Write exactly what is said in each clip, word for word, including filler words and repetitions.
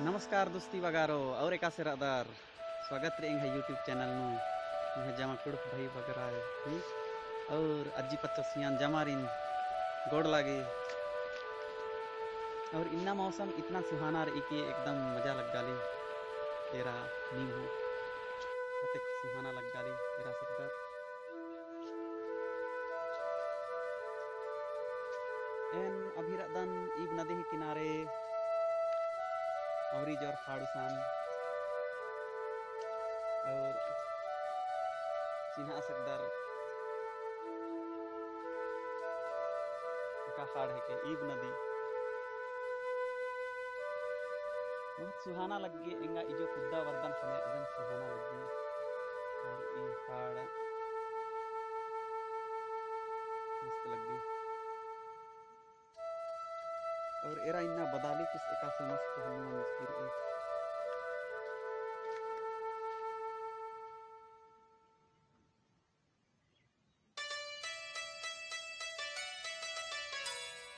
नमस्कार दोस्ती बगारो, और एकासे रअदर? स्वागत रई एंग्है YouTube channel नू। एंग्है जमा कुँड़ुख़ भाई बगरा है, हम्म? और अज्जी पच्चसियान जमारिन गोड़ लागे। और इन्ना मौसम इतना सुहाना रई कि एकदम मजा लग्गाली। एरा नीम हूँ अतेक सुहाना लग्गाली एरा सकदर। एन अभी रअदन ईब नदी ही किनारे, अउरी जोर ख़ाड़ गुसन, और चिन्हा सकदर एका ख़ाड़ हेके ईब नदी। बहुत सुहाना लग्गी, एंगा ई जो कुद्दा बरदन ख़ने अजन सुहाना लग्गी। और ई ख़ाड़ मस्त लग्गी। और एरा इन्ना बदाली किस एकासे मस्त हनुमान मिस्त्री।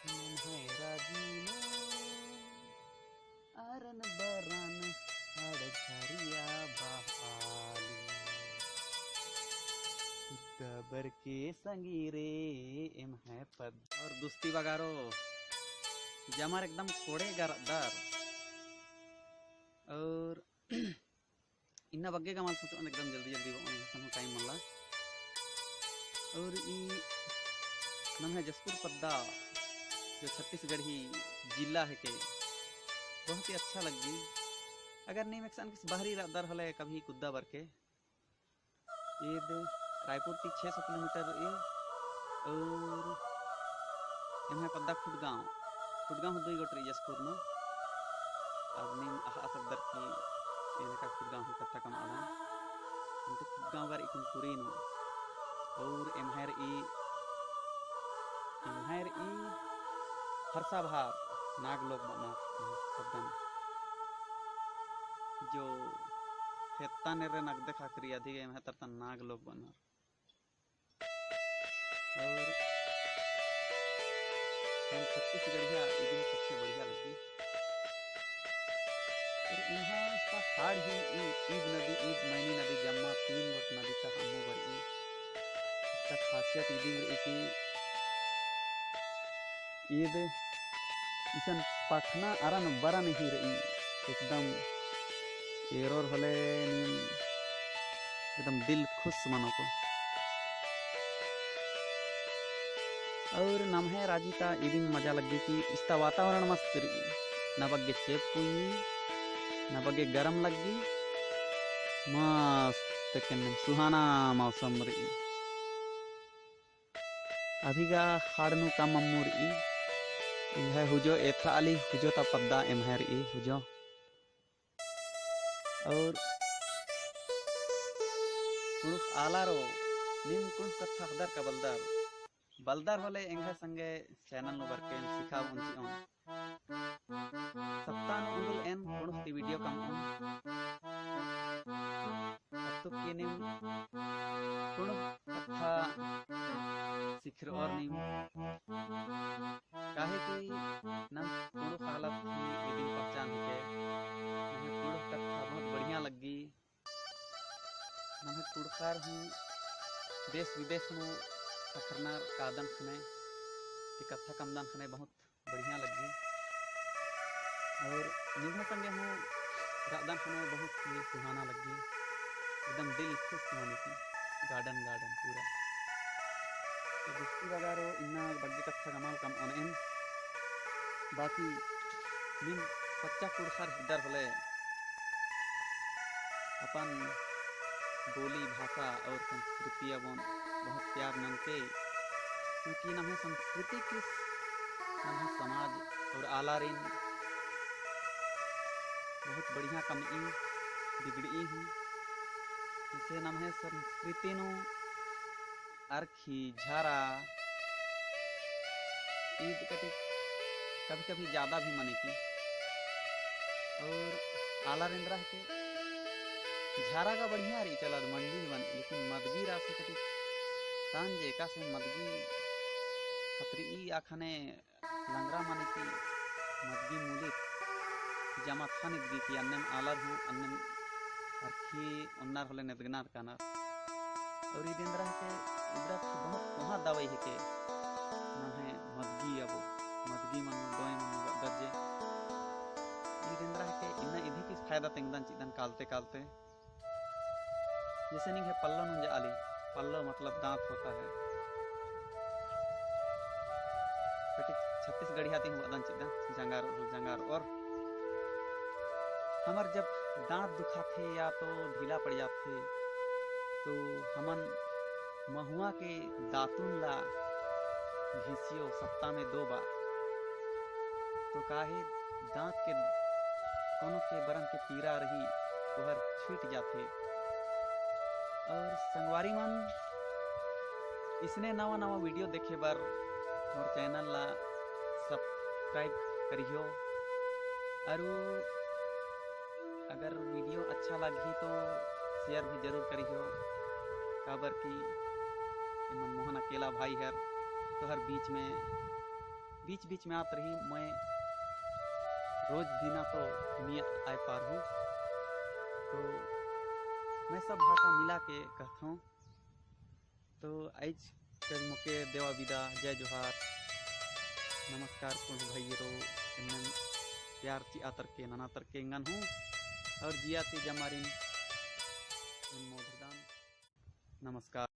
नम्है राजी नू अरन बरन हड़ झरिया बहाली। कुद्दा बरके संगी रे एम्है पद। और दोस्ती बगारो, जमार एकदम कोड़े गा रअदर। और इन्ना बग्गे गा मल सोचोन, एकदम जल्दी जल्दी बओन, एंग्है सन time मल्ला। और ई नम्है जशपुर पद्दा जो छत्तीसगढ़ी जिला हेके, बहुत ही अच्छा लग्गी। अगर नीम एकसन किस बहरी रअदर होले कभी कुद्दा बरके, ईद रायपुर ती छह सौ किलोमीटर रई। और एम्है पद्दा खुटगाँव, खुटगाँव हूँ दुई गोट रई जशपुर नू। अब नीम अख़आ सकदर कि एन एका खुटगाँव ही कत्था कमआदन। एन तो खुटगाँव गा रई कुनकुरी नू। और एम्है रई, एम्है रई फरसा बहार नाग लोग बअनर पद्दन। जो खेत्ता नेर्रे नगदे ख़क्खरी अदिगे एम्है तरतन नाग लोग बअनर। और हम छत्तीसगढ़िया इदिन सबसे बढ़िया लग्गी। और एम्है इसका ख़ाड़ ही ई-, ईब नदी, ईब मैनी नदी जम्मा तीन गोट नदी तक अम्मू बरई। इसका खासियत इदिन रई कि ईद इसन पखना अरन बरन ही रई, एकदम एरोर होले नीम एकदम दिल खुश मनो को। और नम्है राजी ता इदिन मजा लग्गी कि इस्ता वातावरण मस्त रई, ना बग्गे चेंप पुई, ना बग्गे गरम लग्गी, मस्त तेकन सुहाना मौसम रई। अभी गा ख़ाड़ नू कम अम्मू रई, एंग्है हुजो एथरा आली हुजो ता पद्दा एम्है रई हुजो। और कुँड़ुख़ आलारो, नीम कुँड़ुख़ कत्था अख़दर का बलदर, बलदर होले एंग्है संगे channel नू बरके एन सिखाबओन चिओन। सप्ताह नू उन्दुल एन कुँड़ुख़ ती video कमओन। अत्तुकी नीम कुँड़ुख़ कत्था सिखरओर नीम। काहे कि नम कुँड़ुख़ आलर ही इदिन पहचान हेके। नम्है कुँड़ुख़ कत्था बहुत बढ़िया लग्गी। नम्है कुँड़ुख़र हूँ देश विदेश नू ख़क्खरनर कादन ख़ने, ती कत्था कमदन ख़ने बहुत बढ़िया लग्गी। और निम्है संगे हूँ रअदन ख़ने बहुत ही सुहाना लग्गी। एकदम दिल खुश मनी की garden garden पूरा। तो दोस्ती बगारो इन्ना बग्गे कत्था गा मल कमओन एन। बाकी नीम सच्चा कुँड़ुख़र हिकदर होले अपन बोली, भाषा और संस्कृति अबोन बहुत प्यार ननके, क्योंकि नम्है संस्कृति किस नम्है समाज और आलारिन बहुत बढ़िया कमई, बिगड़ई हूँ। जैसे नम्है संस्कृति नू अरखी, झारा, ईद कटिक कभी-कभी ज्यादा भी मने की। और आलारिन रअके झारा गा बढ़िया रई, चला मंडी बन, लेकिन मदगी रअसे कटिक तान जे एकासे मदगी खतरी ई आखने लंगरा मने की मदगी मूलित जमा ख़ने दिम कि अन्नेम आलर हूँ, अन्नेम अरखी ओन्नर होले नेदगनर कानर। और ईद एन्दरा हेके, इबड़ा बहुत कोहाँ दवाई हेके, नम्है मदगी अबो, मदगी मनो, डोय मनो बअदर जे। ईद एन्दरा हेके, इन्ना इदी किस फायदा तेंगदन चिदन कालते कालते। जैसे निंग्है पल्लो नंजा आली, पल्लो मतलब दांत होता है। कटिक छत्तीसगढ़िया ती हूँ बअदन चिदन, जंगार और जंगार। और हमर जब दांत दुखाथे या तो ढीला पड़ जाथे, तो हमन महुआ के दातुन ला घिसियो सप्ताह में दो बार। तो काहे दांत के कोनो के बरन के पीरा रही, ओहर छूट जाथे। और संगवारी मन, इसने नवा नवा video देखे बर मोर channel ला subscribe करिहो। अरु अगर video अच्छा लगही तो share भी जरूर करिहो, काबर कि एमन मोहन अकेला भाई हर, तो हर बीच में, बीच बीच में आत रही। मैं रोज दिना तो निया आय पारहूँ, तो मैं सब भाषा मिला के कहत हूँ। तो आइज कर मोके देवा बिदा, जय जोहार, नमस्कार कुँड़ुख़ भइयरो, एन्नेम प्यार चिआ तरके, नना तरके एंगन हूँ, और जिया ती जमारिन एन मोधरदान। नमस्कार।